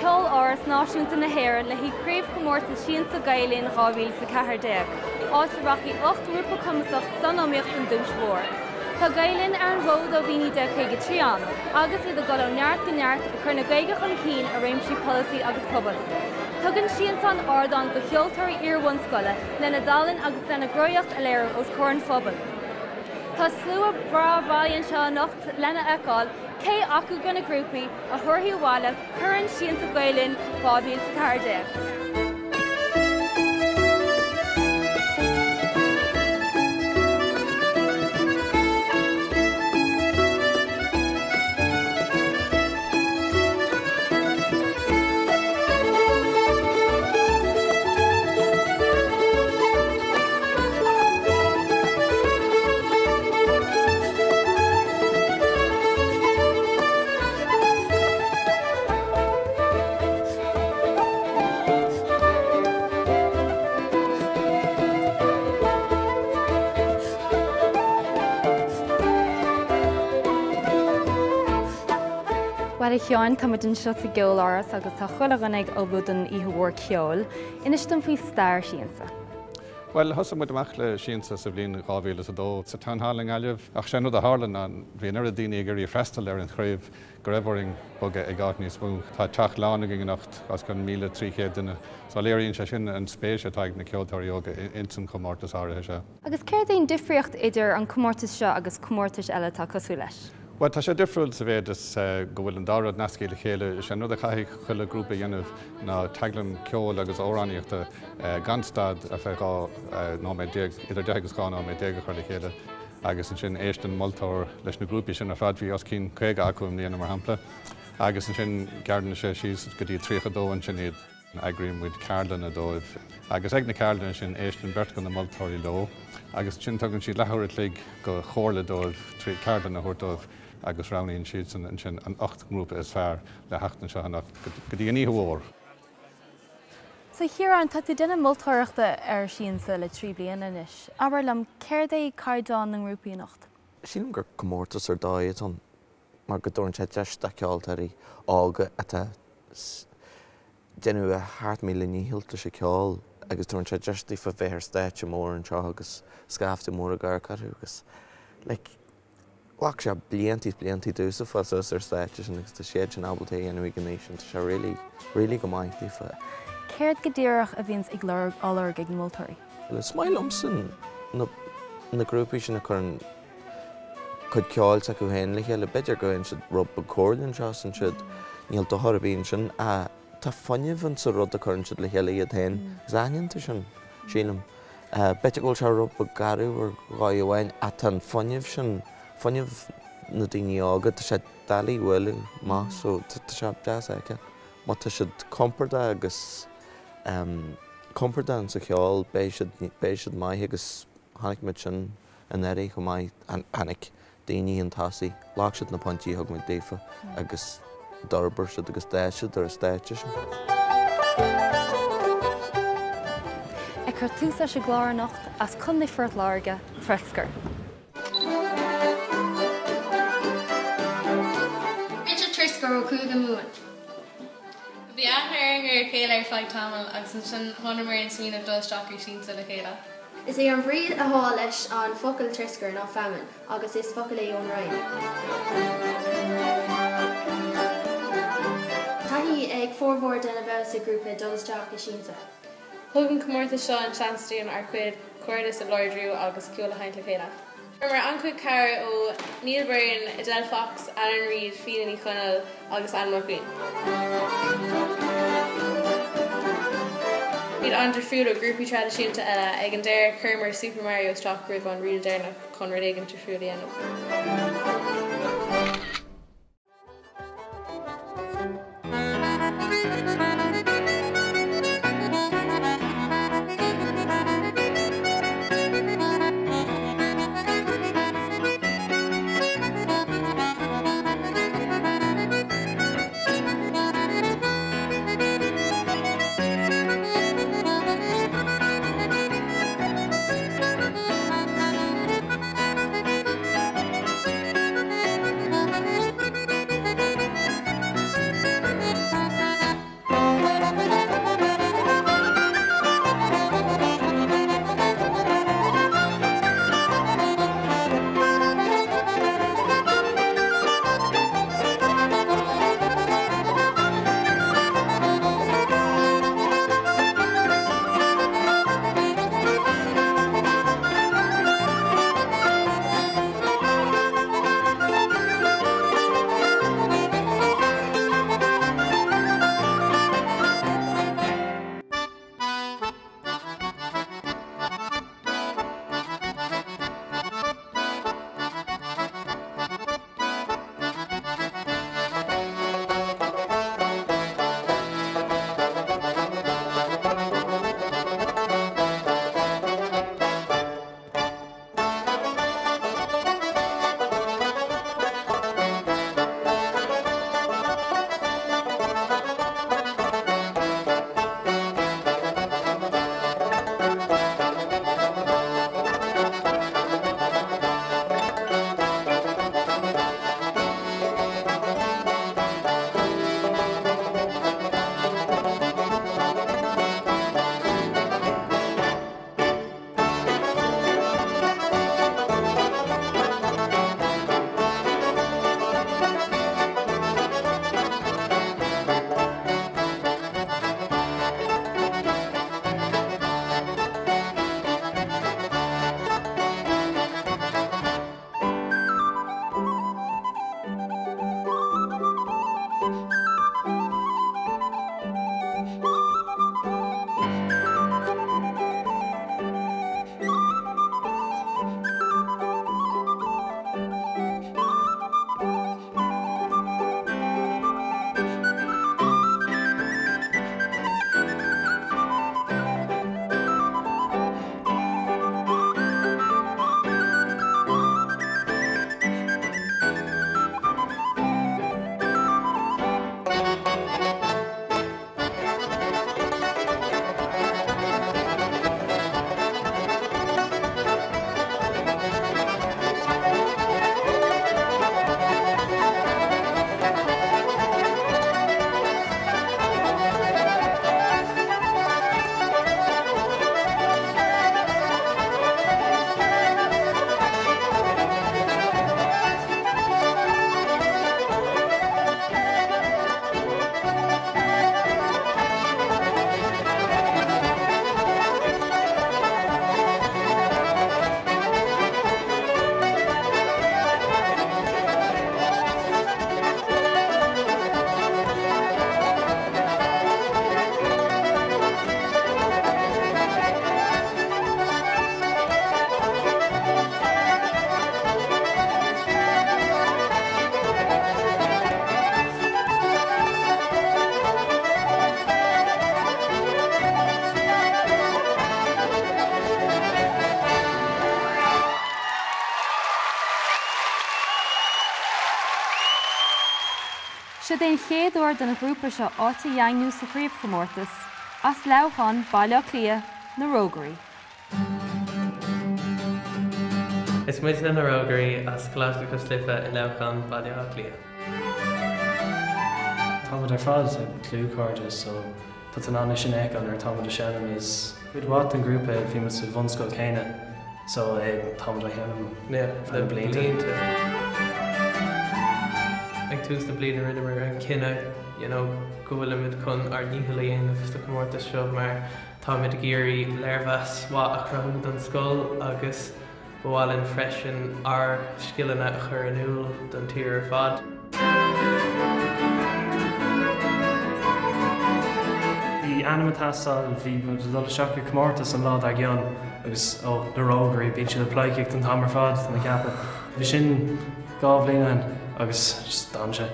Ceol-Áras Náisiúnta na hÉireann le haghaidh Craobhchomórtas Siansa Gael Linn 2014, áit a rachaidh 8 ngrúpa cumasach san iomaíocht don duais mhór. Tá Gael Linn ar an bhfód ó bhí 1953 ann, agus iad ag dul ó neart go neart ag cur na Gaeilge chun cinn i réimsí polasaí agus pobail. Tugann Siansa an ardán do cheoltóirí iar-bhunscoile lena dtallann agus lena gcruthaitheacht a léiriú os comhair an phobail. Tá slua breá bailithe anseo anocht lena fheiceáil cé acu de na grúpaí a thabharfaidh abhaile Corn Siansa Gael Linn 2014. Bhuel a Sheáin, tá muid anseo sa gCeoláras agus tá chuile dhuine ag ullmhú don oíche mhór ceoil. Inis dom faoi stair Siansa. Bhuel, thosaigh muid amach le Siansa sa bhliain 2002 sa Town Hall i nGaillimh, ach sé an rud a tharla ná bhí an oiread daoine ag iarraidh freastal ar an chraobh go raibh orainn bogadh ag áit níos mó. Tá teach lán againn anocht, os cionn 1,300 duine, so léiríonn sé sin an spéis atá ag na ceoltóirí óga ins an chomórtas áirithe seo. Agus céard é an difríocht idir an comórtas seo agus comórtais eile atá cosúil leis? Bhuel, tá sé difriúil sa mhéid is go bhfuil an dá rud nasctha le chéile. Is é an rud a chaithfidh chuile ghrúpa a dhéanamh ná teaglaim ceoil agus amhránaíochta gan stad ar feadh 12 nóiméad, idir 10 agus 12 nóiméad a chur le chéile agus ansin éisteann moltóir leis na grúpaí sin ar fad, bhí os cionn 50 acu i mbliana mar shampla, agus ansin gearrann sé síos go dtí 32 ansin iad. Eagraíonn muid ceardlanna dóibh agus ag na ceardlanna sin éisteann beirt de na moltóirí leo agus ansin tugann siad leathuair a chloig de chomhairle dóibh trí cheardlann a thabhairt dóibh agus roghnaíonn siadsan ansin an 8 ngrúpa is fearr le theacht anseo anocht go dtí an oíche mhór. So a Chiaráin, tá tú ag déanamh moltóireachta ar Siansa le 3 bliana anois. Abair liom, céard é caighdeán na ngrúpaí anocht? Sílim gur comórtas ar dóigh atá ann mar go dtabharann sé deis do cheoltóirí óga atá ag déanamh a sheacht míle ndícheall leis an cheol agus tabharann sé deis daofa bheith ar stáitse mór anseo agus scaifte mór ag amharc orthu agus like Ghlac sé blianta is blianta domhsa fáil suas ar stáitse sin agus tá siad sin ábalta é a dhéanamh ag an aois sin, tá sé really, really go maith daofa. Céard go díreach a bhíonns ag lorg, á lorg ag na moltóirí? Is maith liomsa na, na grúpaí sin a chuireann cuid ceoil s'acu féin le chéile, b'fhéidir go bhfaigheann siad rud beag comhairle anseo is ansiúd, níl dochar ar bith ansin ach tá fuinneamh insa rud a chuireann siad le chéile iad féin agus aithníonn tú sin, sílim. B'fhéidir go bhfuil sé rud beag garbh ar dhóigh amháin ach tá an fuinneamh sin, fuinneamh na daoine óga, tá sé doiligh a bhualadh amach so tá sé deas a fheiceáil. Má tá siad compordach agus compordach insa cheol beidh siad, beidh siad maith agus chonaic muid sin anuraidh chomh maith, tháinig daoine chun tosaigh. Ghlac siad na pointí a thug muid daofa agus d'fhorbair siad agus d'fhás siad ar an stáitse sin. Ag cur tús leis an gclár anocht as Contae Phort Láirge, Treascair. Rinne Treascair ó Chúige Mumhan. Bhí aithne orainn ar a chéile ar feadh tamaill agus ansin thángamar ar an smaoineamh dul isteach ar Siansa le chéile. Is é an bhrí athá leis an focal treascair ná feamainn agus is focal é ón Fhrainc. Taithí ag formhór de na baill sa ghrúpa dul isteach i Siansa. Thug an comórtas seo an seans dúinn ár cuid cairdeas a láidriú agus ceol a sheinnt le chéile. Fuaireamar an-chuid cabhair ó Neil Byrne, Adele Fox, Alan Reid, Fíona Ní Chonaill agus Alan McQueen. Iad an-difriúil ó ghrúpaí traidisiúnta eile, ag an deireadh chuireamar Super Mario isteach roimh an ríl deireanach chun rud éigin difriúil a dhéanamh. Siod é an chéad uair don ghrúpa seo áit a dhaingniú sa chraobhchomórtas, as Leamhcán, Baile Átha Cliath, Na Rógairí. Is muidne Na Rógairí as Coláiste Cois Life i Leamhcán, Baile Átha Cliath. Táimid ar fad dlúthchairde so tá tú in ann é sin a fheiceáil nuair atáimid ag seinm. Is cuid mhaith den ghrúpa é, bhí muid sa bhunscoil céanna so táimid ag seinm le blianta. Ag tús na bliana rinneamar an cinneadh you know go bhfuilimid chun ár ndícheall a dhéanamh sa chomórtas seo mar Táimid ag iarraidh léirmheas mhaith a chruthú don scoil agus ba mhaith linn freisin ár scileanna a chur in iúl don tír ar fad. Bhí ainm ag teastáil, bhí muid ag dul isteach i comórtas an lá dár gcionn agus ó, na Rógairí, bíonn siad ag pleidhcíocht an t-am ar fad, tá mé ag ceapadh. Bhí sin 2 bhliain ó shin agus just d'fhan sé.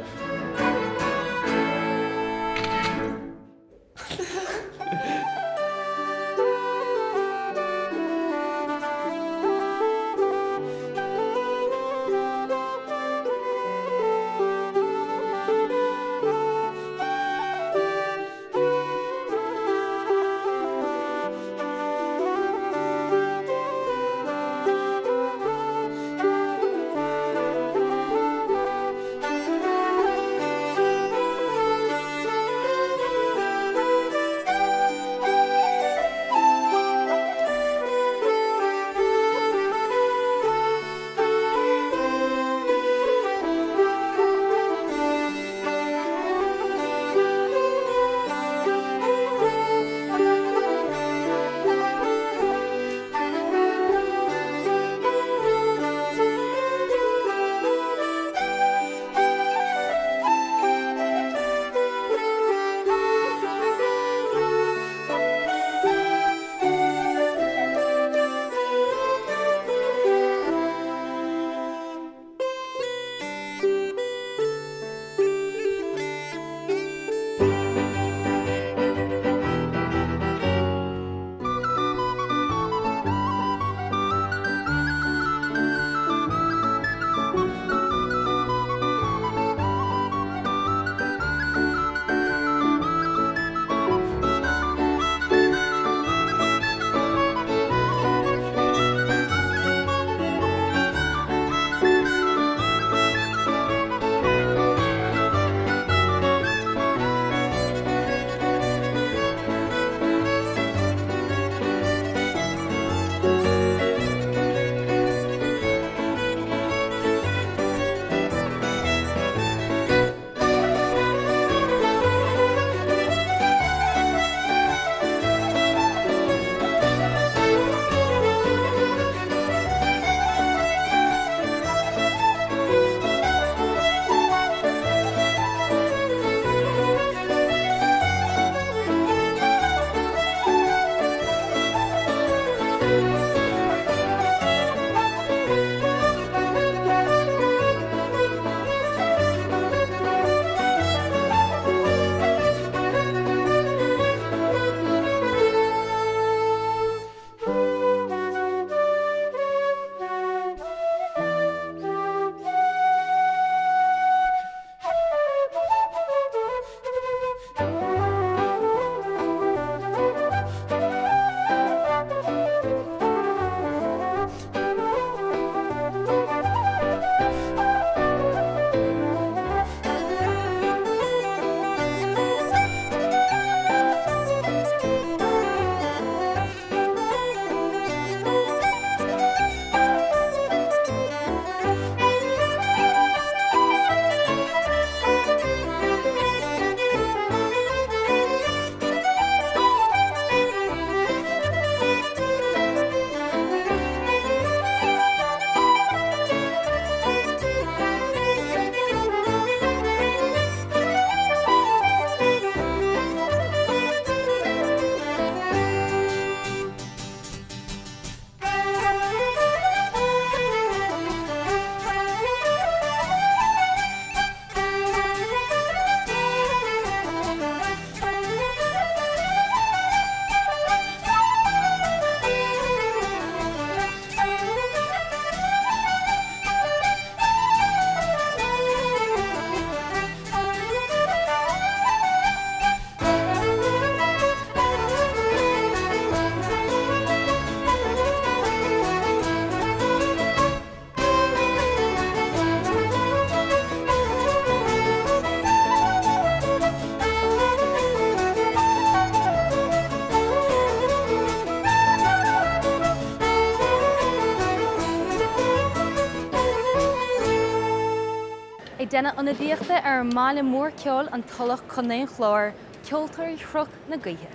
Ag déanamh ionadaíochta ar an mbaile mór ceoil, An Tulach, Contae an Chláir, Ceoltóirí Shruth na Gaoithe.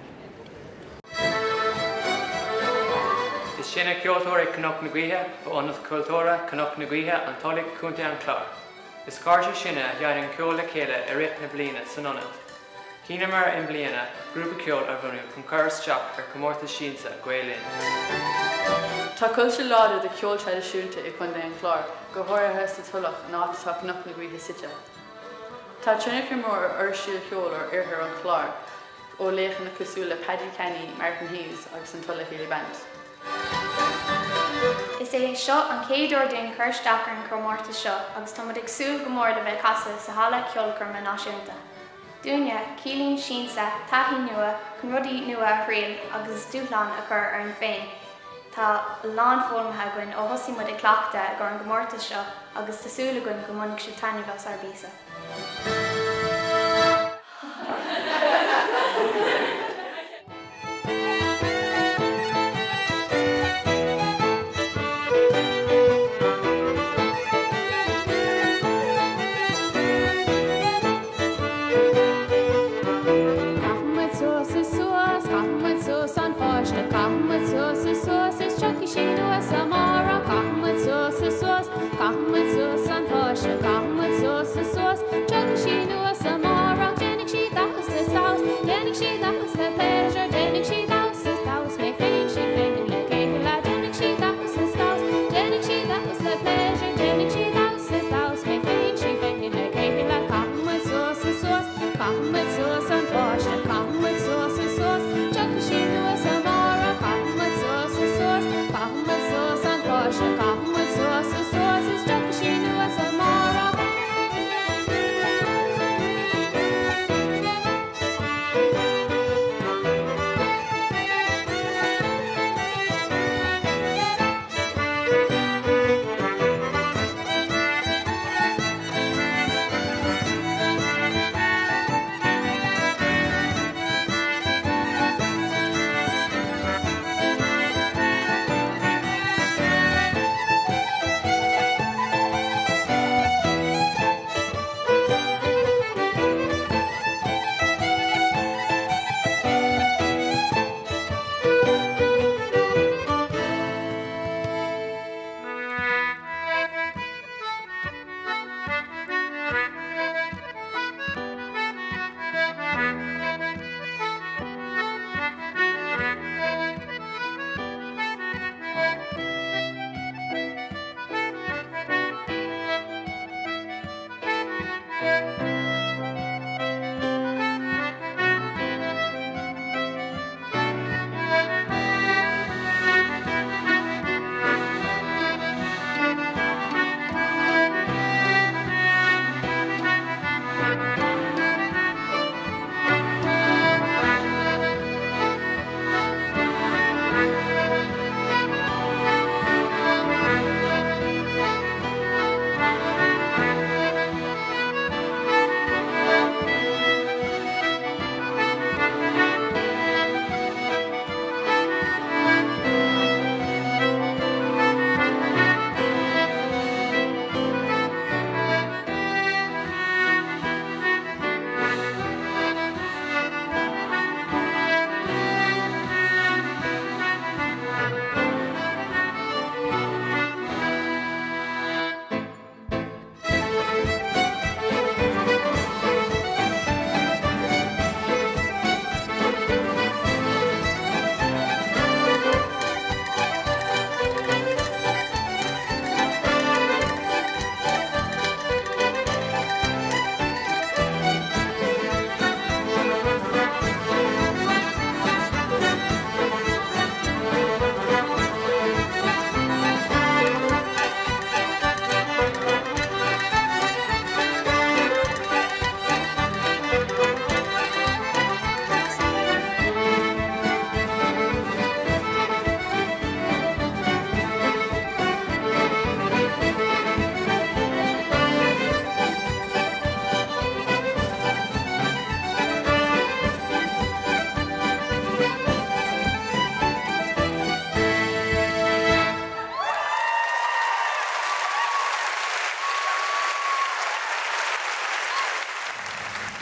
Is sinne Ceoltóirí Chnoc na Gaoithe ó Ionad Cultúrtha Chnoc na Gaoithe, An Tulaich, Contae an Chláir. Is cairde sinne a sheinneann ceol le chéile i rith na bliana san ionad. Chinneamar i mbliana grúpa ceoil a bhunú chun cur isteach ar chomórtas Siansa Gael Linn. Tá cultúr láidir de cheol traidisiúnta i gContae an Chláir, go háirithe sa Tulach, an áit atá Cnoc na Gaoithe suite. Tá tionchar mór ar ár stíl cheoil ó oirthear an Chláir, ó laochanna cosúil le Paddy Canny, Martin Hayes agus an Tulla Céilí Band. Is é seo an chéad uair dúinn cur isteach ar an chomórtas seo agus tá muid ag súil go mór le bheith ag casadh sa Halla Ceolchoirme Náisiúnta. Dúinne, ciallaíonn siansa taithí nua chun rudaí nua a thriail agus is dúshlán a chur orainn féin. Tá a lán foghlamtha againn ó thosaigh muid ag cleachtadh i gcomhair an gcomórtas seo agus tá súil againn go mbainfidh sibh taitneamh as ár bpíosa. Caithfidh muid suas is suas, caithfidh muid suas an pháiste, caithfidh muid suas is suas is tiocfaidh sí anuas amárach, caithfidh muid suas is suas, caithfidh muid suas an pháiste, caithfidh muid suas is suas, tiocfaidh sí anuas amárach, déanfaidh sí damhsa is damhsa, déanfaidh sí damhsa le pléisiúr, déanfaidh sí damhsa is damhsa, mé féin, sí féin le chéile, déanfaidh sí damhsa is damhsa, déanfaidh sí damhsa le pléisiúr, déanfaidh sí damhsa is damhsa, mé féin, sí féin le chéile, caithfidh muid suas is suas, caithfidh muid suas an pháiste, caithfidh muid suas is suas, tiocfaidh sí anuas amárach, caithfidh muid suas is suas, caithfidh muid suas an pháiste, caithfidh muid suas is suas is tiocfaidh sí anuas amárach.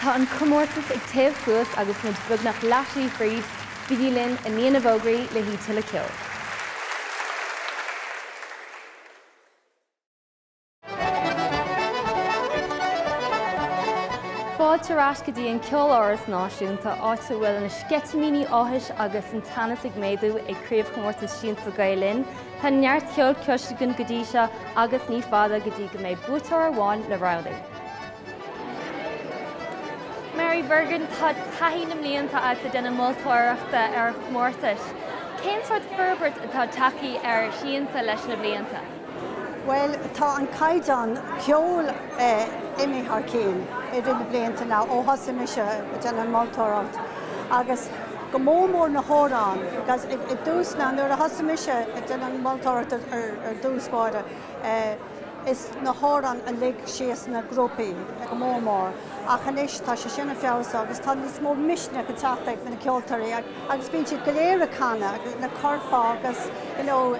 Tá an comórtas ag téamh suas agus muid beagnach leathshlí fríd, bígí linn i ndiaidh na bhfógraí le haghaidh tuilleadh ceoil. Fáilte ar ais go dtí an Ceoláras Náisiúnta, áit a bhfuil na sceitimíní áthais agus an teannas ag méadú ag Craobhchomórtas Siansa Gael Linn. Tá neart ceoil cloiste againn go dtí seo agus ní fada go dtí go mbeidh buaiteoir amháin le roghnú. Mary Bergin, tá taithí na mblianta agat ag déanamh moltóireachta ar chomórtais. Cén sórt forbairt atá tagtha ar Siansa leis na blianta? Bhuel, tá an caighdeán ceoil imithe thar cinn i rith na blianta now ó thosaigh mise ag déanamh an moltóireacht agus go mór mór na hamhráin because i dtús na nuair a thosaigh mise ag déanamh an moltóireacht ar dtús báire is na hamhráin a lig síos na grúpaí go mór mór ach anois tá sé sin ag feabhsú agus tá níos mó misneach ag teacht ag na ceoltóirí agus bíonn siad go léir ag canadh na curfá agus you know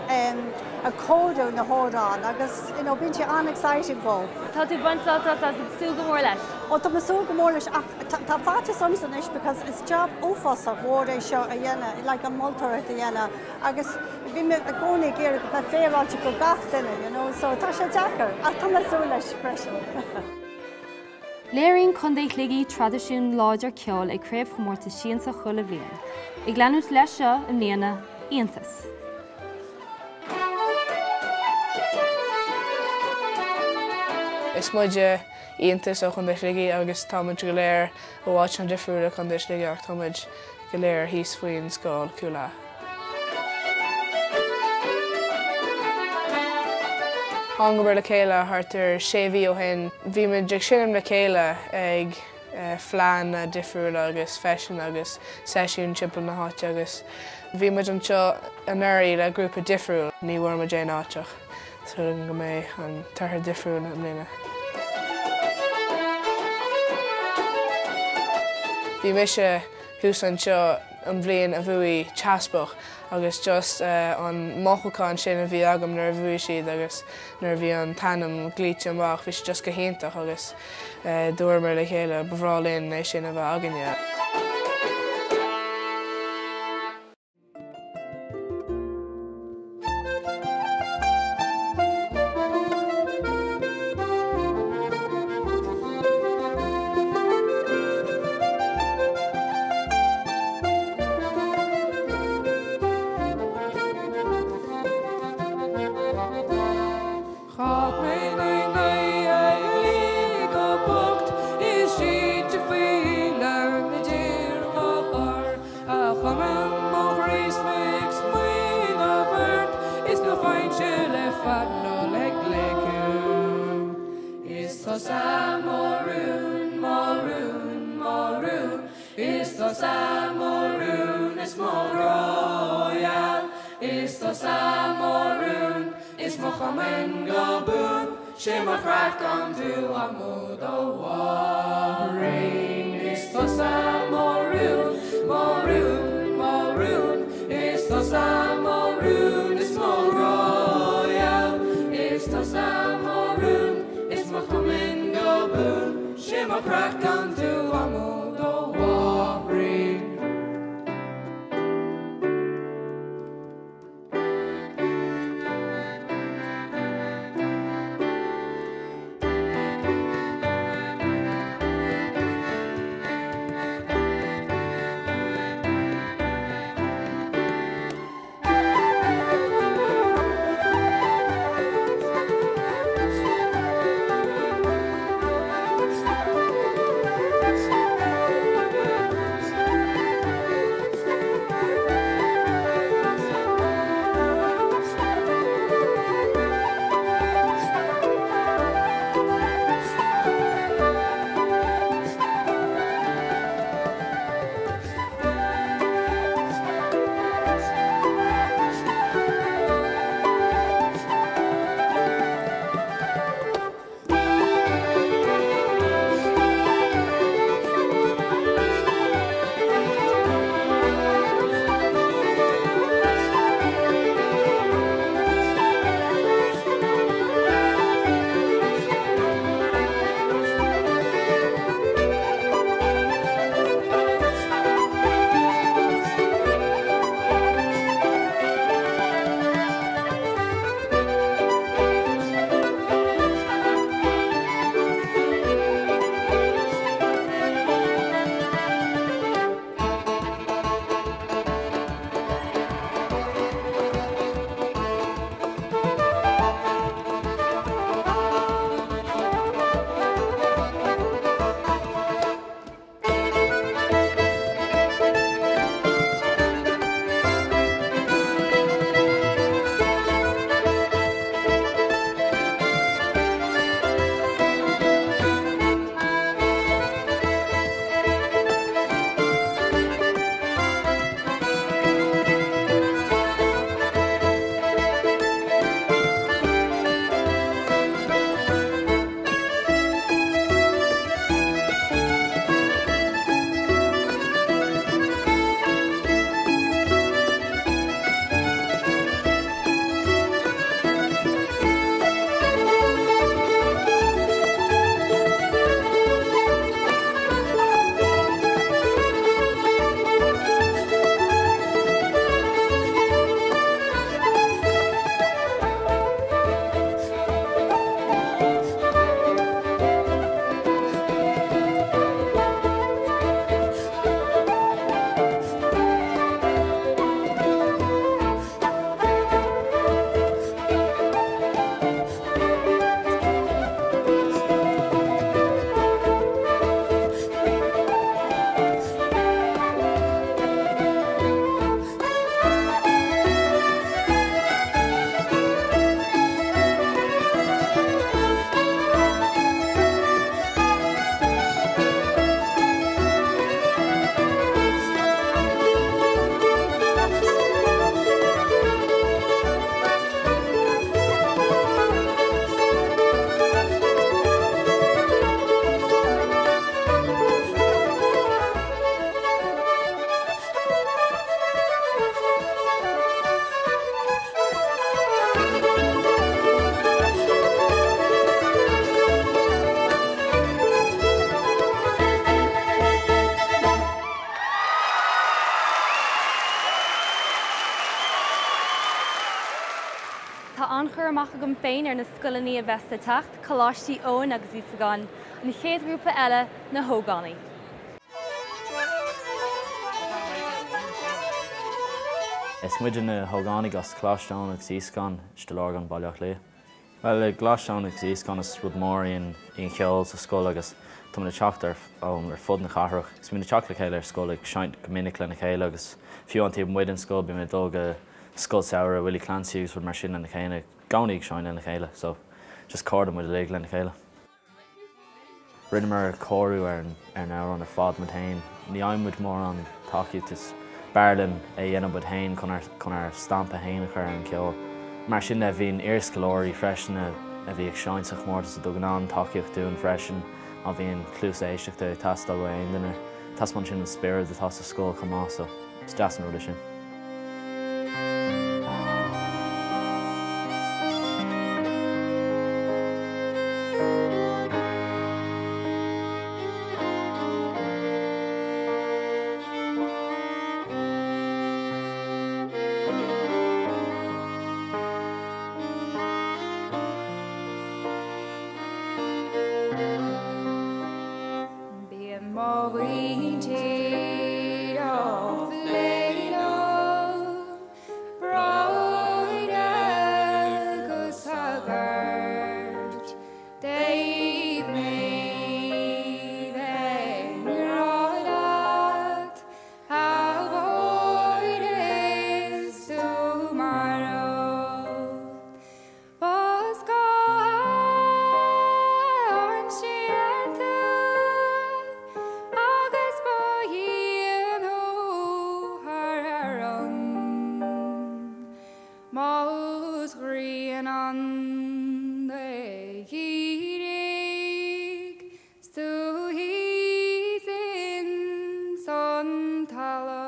ag cóiriú na hamhráin agus you know bíonn sé an-exciting go. Tá tú ag baint sult as agus ag súil go mór leis. Ó tá mé ag súil go mór leis ach tá faitíos ormsa anois because is job uafásach mhór é seo a dhéanamh like an moltóireacht a dhéanamh agus bhí mé i gcónaí ag iarraidh go mbeadh féaráilte go gach duine you know so tá sé deacair ach tá mé ag súil leis freisin. Léiríonn Contae Shligigh traidisiún láidir ceoil ag Craobhchomórtas Siansa chuile bhliain. Ag leanúint leis seo i mbliana, Iontas! Is muide Iontas ó Chontae Shligigh agus tá muid go léir ó áiteanna difriúla Contae Shligigh ach tá muid go léir thíos faoin scáil Cúil Aodha. Thángamar le chéile thart ar sé mhí ó shin. Bhí muid ag seinm le chéile ag fleánna difriúla agus feiseanna agus seisiúin timpeall na háite agus bhí muid anseo anuraidh le grúpa difriúil. Ní bhfuair muid aon áit ach súil agam go mbeidh an tortha difriúil i mbliana. Bhí mise thuas anseo an bhliain a bhuaigh Teaspach agus just an mothúchán sin a bhí agam nuair a bhuaigh siad agus nuair a bhí an t-ainm glaoite amach, bhí sé just go hiontach agus dúramar le chéile ba bhreá linn é sin a bheith againne. Chaith mé naoi n-oíche ag luí go bocht is sínte faoi leabhar na dtír dhá barr a chumann mo chroí 's mé ag smaoineamh ort is ná faighimse le fad ná le glaoch thú. Is tusa mo rún, mo rún, mo rún, Is tusa mo rún is mo ghrá gheal, Is tusa mo rún is mo chumann go buan, 'Sé mo chreach gan tú ach mo do mháithrín. Is tusa mo rún, mo rún, mo rún, Is tusa mo rún is mo ghrá gheal, Is tusa mo rún is mo chumann go buan, 'Sé mo chreach gan tú ach mo do mháithrín. amach agam féin ar na scoileanna a bheas ag teacht, Coláistí Eoin agus Íosagáin. An chéad ghrúpa eile, na hÓgánaigh. Is muide na hÓgánaigh as Coláiste Eoin agus Íosagáin, Stigh Lorgan, Baile Átha Cliath. Bhuel, i gColáiste Eoin agus Íosagáin is rud mór í an cheol sa scoil agus táimid ag teacht ar ar fud na cathrach agus bíonn ag teacht le chéile ar scoil ag seinnt go minic lena chéile agus fiú an taobh amuigh den scoil bíonn ag dul go scoil samhraidh Willie Clancy agus rud mar sin lena chéile, i gcónaí ag seinnt lena chéile so just cairde muid uilig lena chéile. Rinneamar cóiriú ar an amhrán ar fad muid féin. Ní fhaigheann muid mórán tacaíocht, is b'fhearr linn é a dhéanamh muid féin chun ár chun ár stampa féin a chur ar an cheol. Mar sin de, bhíonn iarscoláirí freisin a bhí ag seinnt sa chomórtas a dtugann an-tacaíocht dúinn freisin má bhíonn cluas éisteachta ag teastáil ó aon duine. Taispeánann sin an spiorad atá sa scoil chomh maith so is deas an rud é sin. Bíonn mo mhuintir á phlé liom, bráithre agus sagairt, dtaobh mé bheith i ngrá leat, a Mháire, is tú marbh. Bás go han-séanta agus ba dhíon thú thar Éirinn. Más ghrian an lae dhírigh 's tú thíos ins an talamh.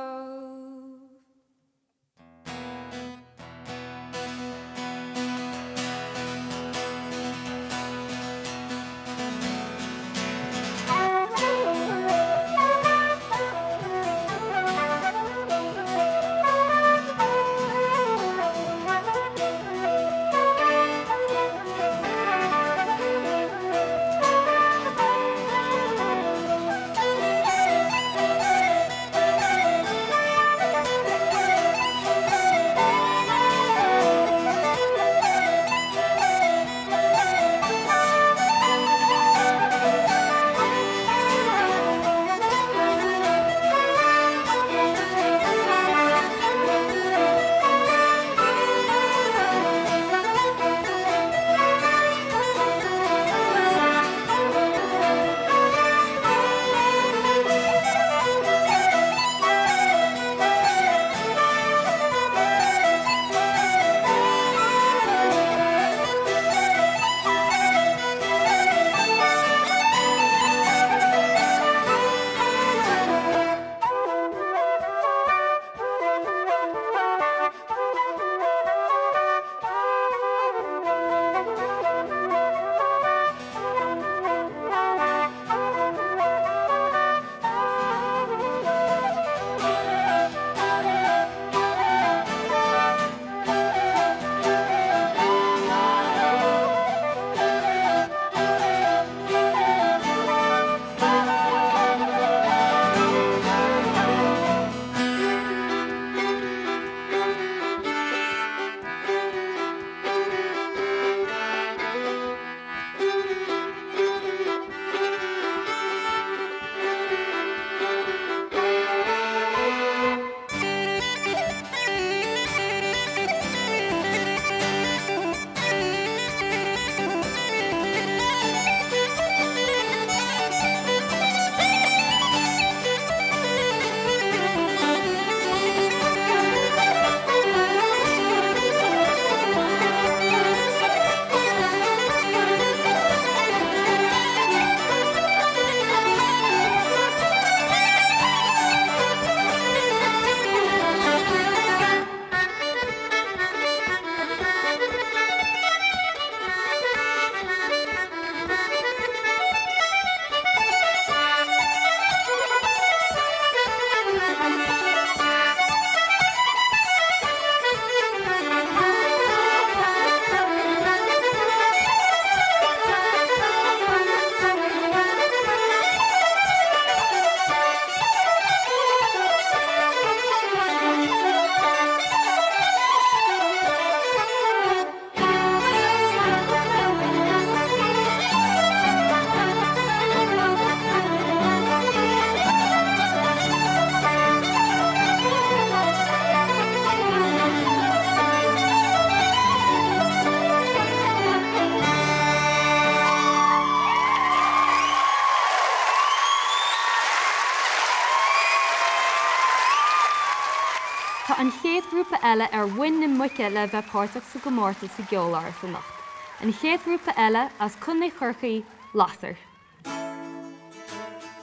eile ar mhuin na muice le bheith páirteach sa gcomórtas sa gCeoláras anocht. An chéad ghrúpa eile as Contae Chorcaí, Lasair.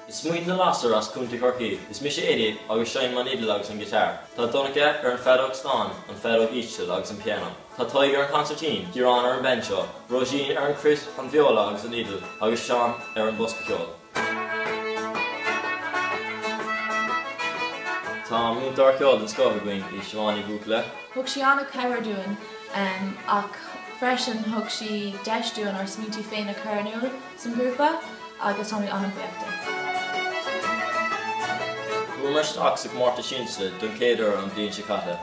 Is muid na Lasair as Contae Chorcaí. Is mise Eddie agus seinnim an fhidil agus an giotár. Tá Donncha ar an feadóg stáin, an feadóg íseal agus an pianó. Tá Tadhg ar an consairtín, Ciarán ar an banjo, Róisín ar an cruit, an viola agus an fhidil agus Seán ar an bosca ceoil. Tá múinteoir ceoil den scoth againn í Siobhán Ní Bhuachalla. Thug sí an-chabhair dúinn ach freisin thug sí deis dúinn ár smaointí féin a chur in iúl san grúpa agus táimid an-bhuíoch di. Chuamar isteach sa chomórtas Siansa don chéad uair an bhliain seo caite.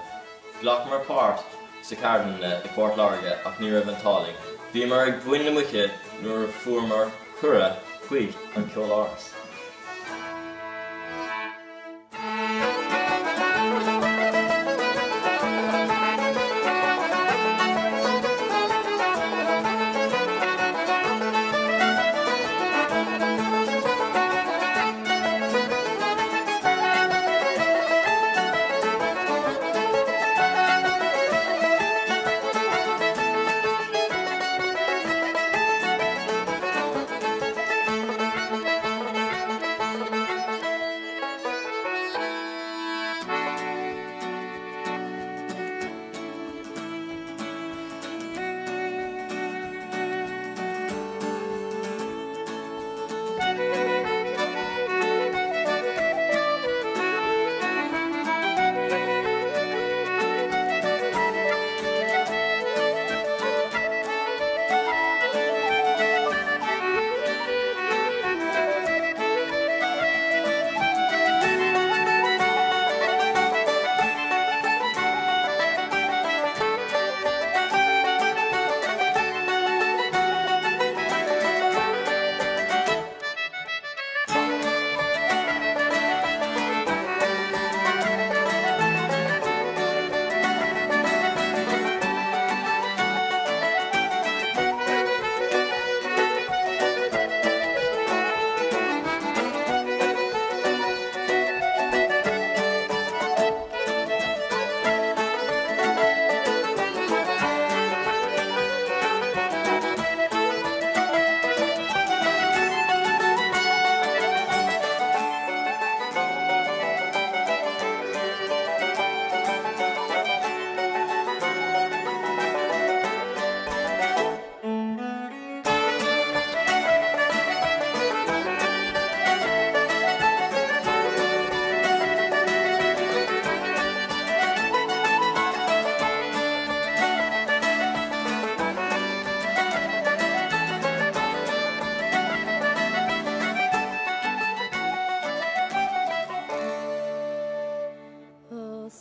Ghlacamar páirt sa cheardlanna i bPort Láirge ach ní raibh an t-ádh linn. Bhíomar ag muin na muice nuair a fuaireamar cuireadh chuig an Cheoláras.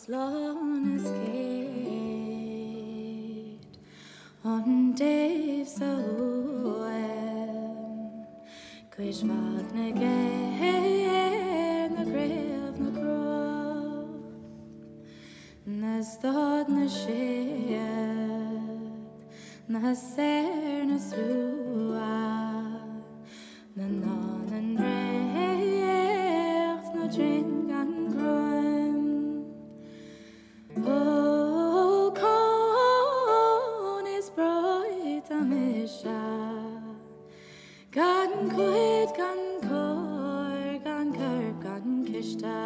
Slán is céad ón dtaobh so uaim, Cuid mhaith na gcéir, na gcraobh, na gcró, Na stad na séad, na saor na slua, Na ná na ndréacht, na dring gan greim. Ó con is breoite mise, Gan cuid gan cor, gan corp gan ciste,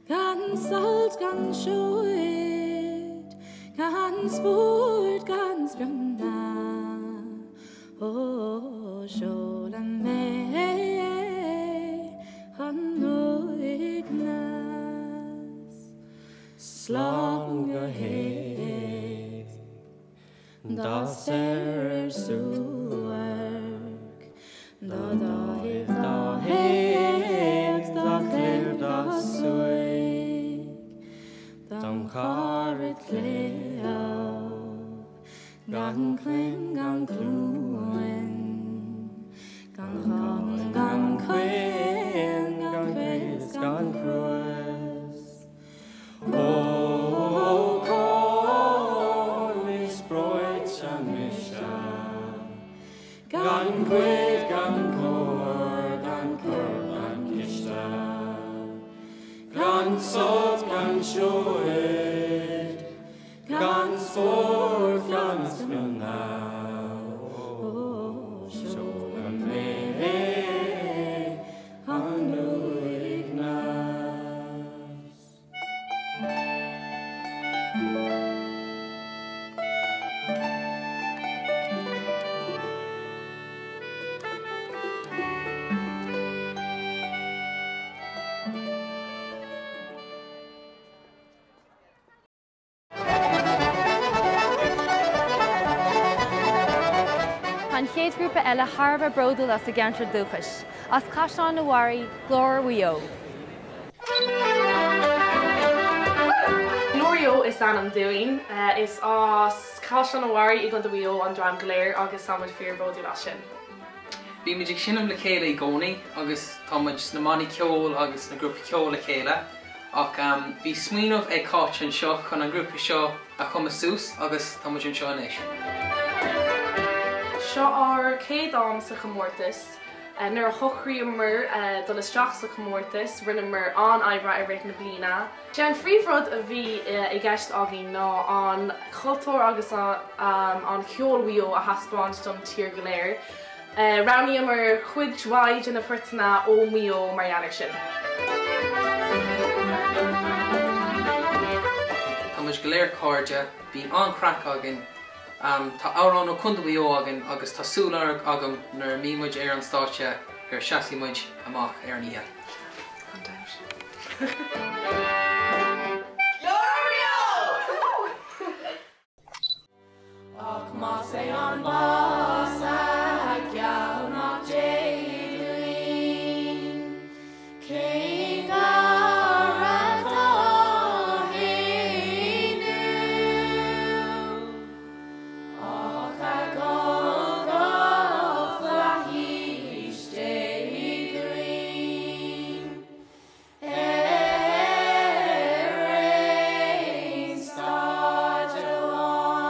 Gan sult gan seoid, gan spórt gan sprionna, Ó seoladh mé chun uaigneas, Slán go héag dá saor ar suairc, Dá dáimh dá héag dá cliar dá suaigh, Dom chara cléibh gan cluin gan cluain, Gan chon gan chuin gan crios gan cruas. Ó con is breoite mise, Gan cuid gan cóir gan corp gan ciste, Gan sult gan seoid. sórt gan spionadh, ó seolann mé an uaigneas. Tá an chéad ghrúpa eile thar a bheith bródúil as a gceantar dúchais, as Caisleán an Bharraigh, Glór Mhaigh Eo. Glór Mhaigh Eo is ainm dúinn. Is as Caisleán an Bharraigh i gContae Mhaigh Eo an dream go léir agus tá muid fíorbhródúil as sin. Bímid ag seinm le chéile i gcónaí agus tá muid sna bannaí ceoil agus sna grúpaí ceoil le chéile ach bhí smaoineamh ag Cáit anseo chun an grúpa seo a chumadh suas agus tá muid anseo anois. Seo ár chéad am sa chomórtas. Nuair a shocraíomar dul isteach sa chomórtas, rinneamar an-oibre i rith na bliana. Sé an phríomhrud a bhí i gceist againn ná an cultúr agus an ceol Mhaigh Eo a thaispeáint don tír go léir. Roghnaíomar cuid mhaith de na poirteanna ó Mhaigh Eo mar gheall air sin. Tá muid go léir cairde, bíonn an-chraic againn, tá amhráin ó Chontae Mhaigh Eo againn agus tá súil agam nuair a mbíonn muid ar an stáitse gur seasfaidh muid amach ar an oíche. Gan dabht. Ach más é an bás a gheall mac Dé dúinn, cén cara dá shéanadh ach a dhul go flaithis Dé dúinn? Ar aon staid amháin.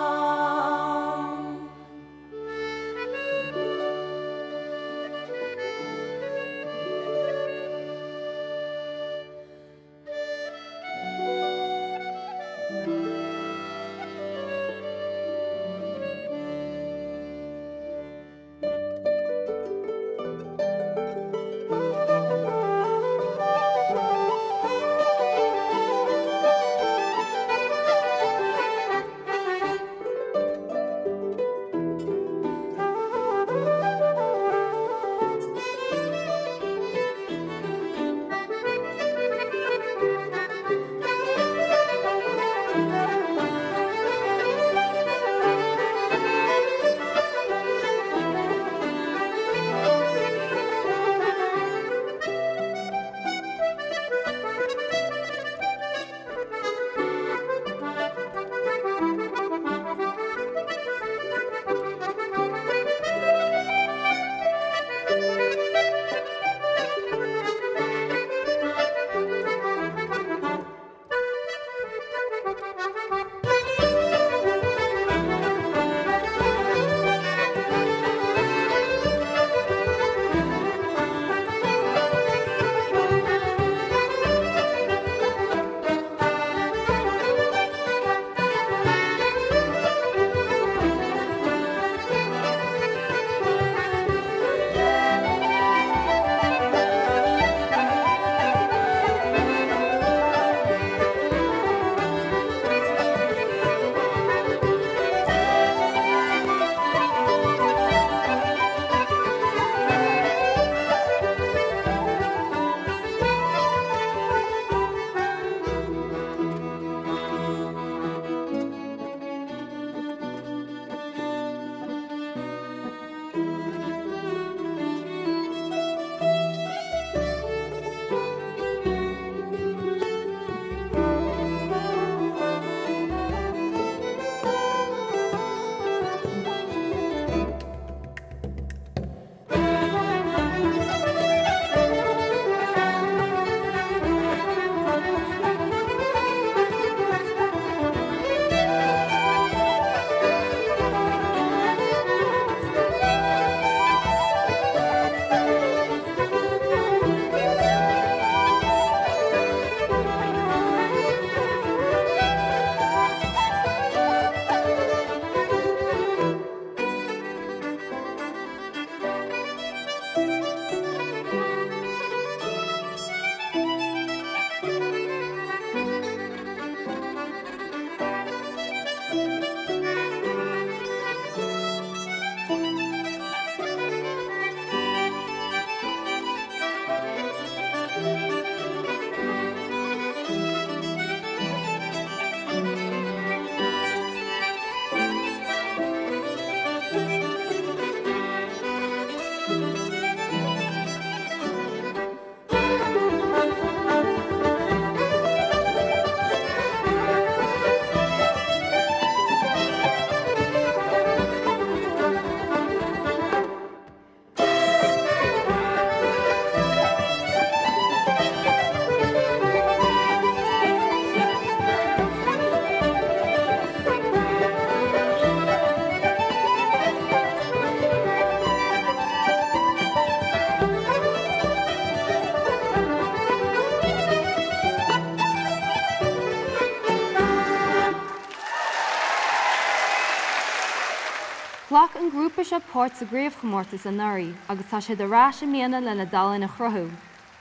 Ghlac an grúpa seo páirt sa gcraobhchomórtas anuraidh agus tá siad ar ais i mbliana lena dtallann a chruthú.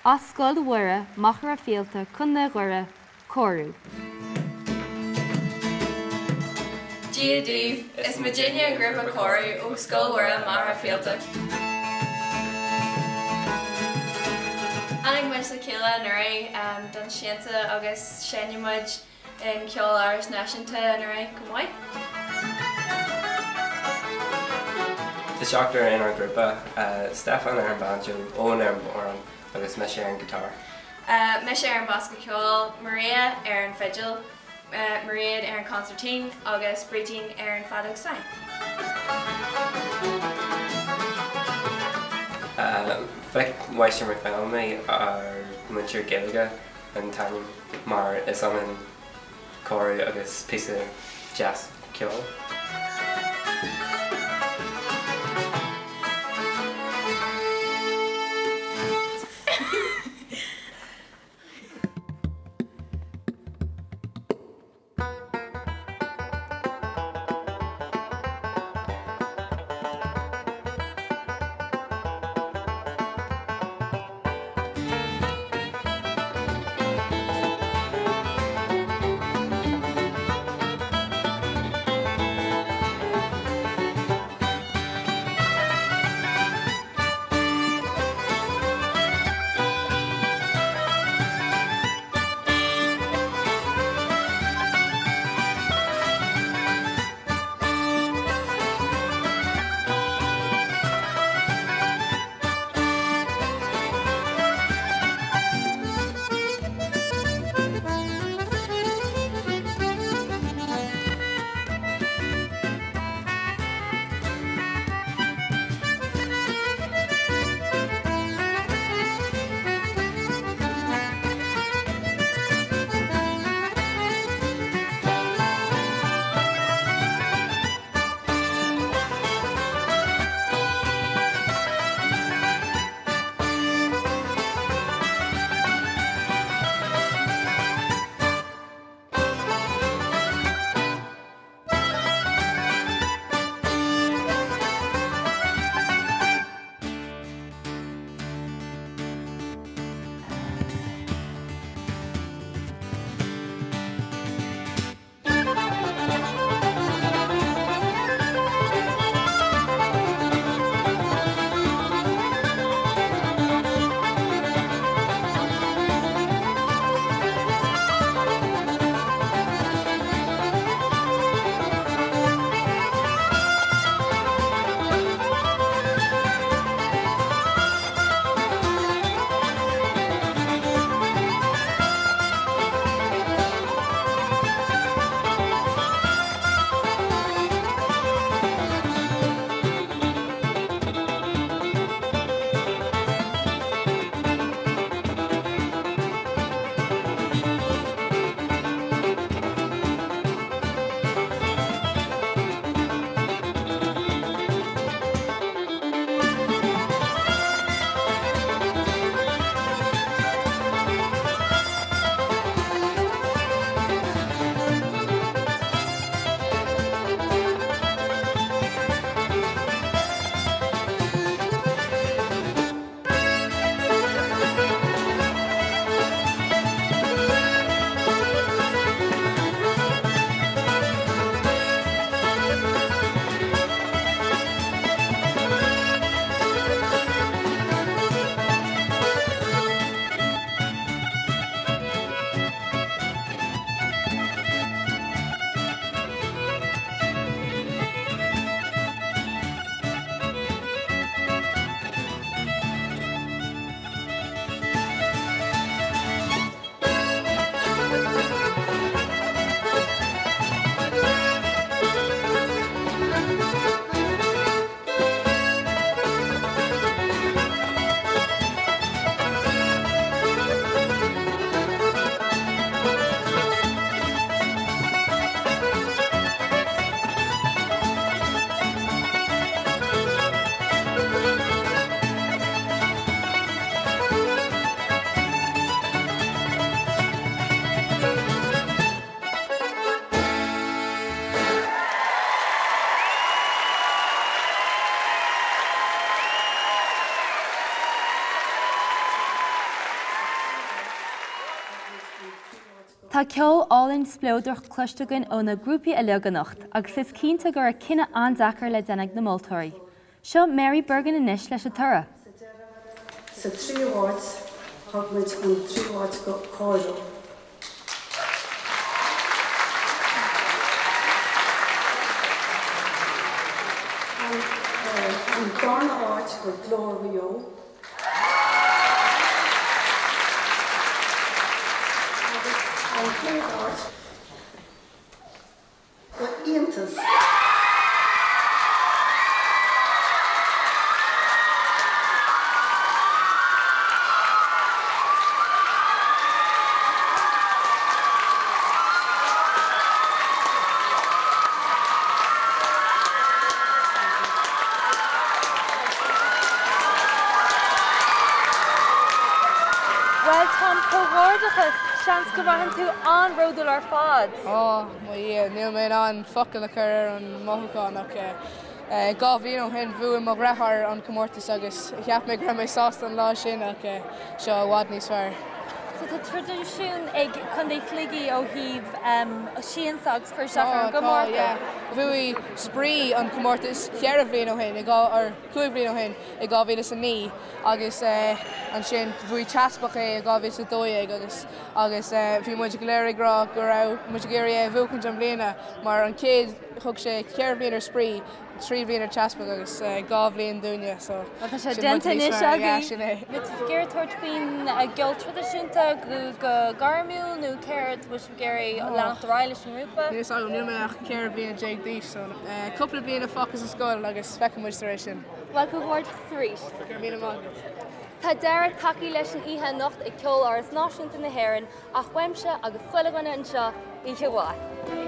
As Scoil Mhuire, Machaire Fíolta, Contae Dhoire, Cóiriú. Dia daoibh, is muidinne an grúpa Cóiriú ó Scoil Mhuire Machaire Fíolta. Tháinig muid le chéile anuraidh don Siansa agus seinneann muid in Ceoláras Náisiúnta anuraidh chomh maith. Tá seachtar inár ngrúpa, Stefan ar an banjo, Eoin ar an bodhrán agus mise ar an guitar. Mise ar an bosca ceoil, Maria ar an bhfidil, Mairéad ar an consairtín agus Brídín ar an bhfeadóg stáin. Phioc Máistir McPhillamy, ár múinteoir Gaeilge, an t-ainm mar is ionann cóiriú agus píosa deas ceoil. Tá ceol álainn spleodrach cloiste againn ó na grúpaí uilig anocht agus is cinnte go raibh cinneadh an-deacair le déanamh ag na moltóirí. Seo Mary Bergin anois leis an toradh. Sa tríú háit, thug muid an tríú háit go Cóiriú. An darna háit go Glór Mhaigh Eo. Agus an chéad áit go Iontas. Bhuel, Tom, comhghairdeachas! Seans go mbraitheann tú an-bhródúil ar fad. Ó, mo Dhia, níl mé in ann focail a chur ar an mothúchán ach 2 bhliain ó shin bhuaigh mo dheartháir an comórtas agus cheap mé go raibh mé sásta an lá sin ach seo i bhfad níos fearr. So tá traidisiún ag Contae Shligigh ó thaobh siansa agus cur isteach ar an Tá, tá, gcomórtas. yeah. Bhuaigh Spraoi an comórtas cheithre bhliain ó shin, or chúig bhliain ó shin, i 2009 agus ansin bhuaigh Teaspach é i 2012 agus agus bhí muid go léir ag rá go raibh muid ag iarraidh é a bhuachaint i mbliana mar an chéad, thug sé cheithre bhliain ar Spraoi 3 bhliain ar Teaspach agus 2 bhliain dúinne so Bhuel tá sé sin muid déanta níos anois fearr, yeah agaibh. sin é. Bhfuil tú ag iarraidh tabhairt faoin gceol traidisiúnta go gairmiúil nó céard bhfuil sibh ag iarraidh leanacht ar aghaidh leis an ngrúpa? Níl a fhios agam, níl mé ach 14 bliana d'aois so cúpla bliain fágtha sa scoil agus feicfidh muid tar éis sin. Bhuel comhghairdeachas arís. Go raibh míle maith agat. Tá deireadh tagtha leis an oíche anocht ag Ceoláras Náisiúnta na hÉireann ach uaimse agus chuile dhuine anseo, oíche mhaith.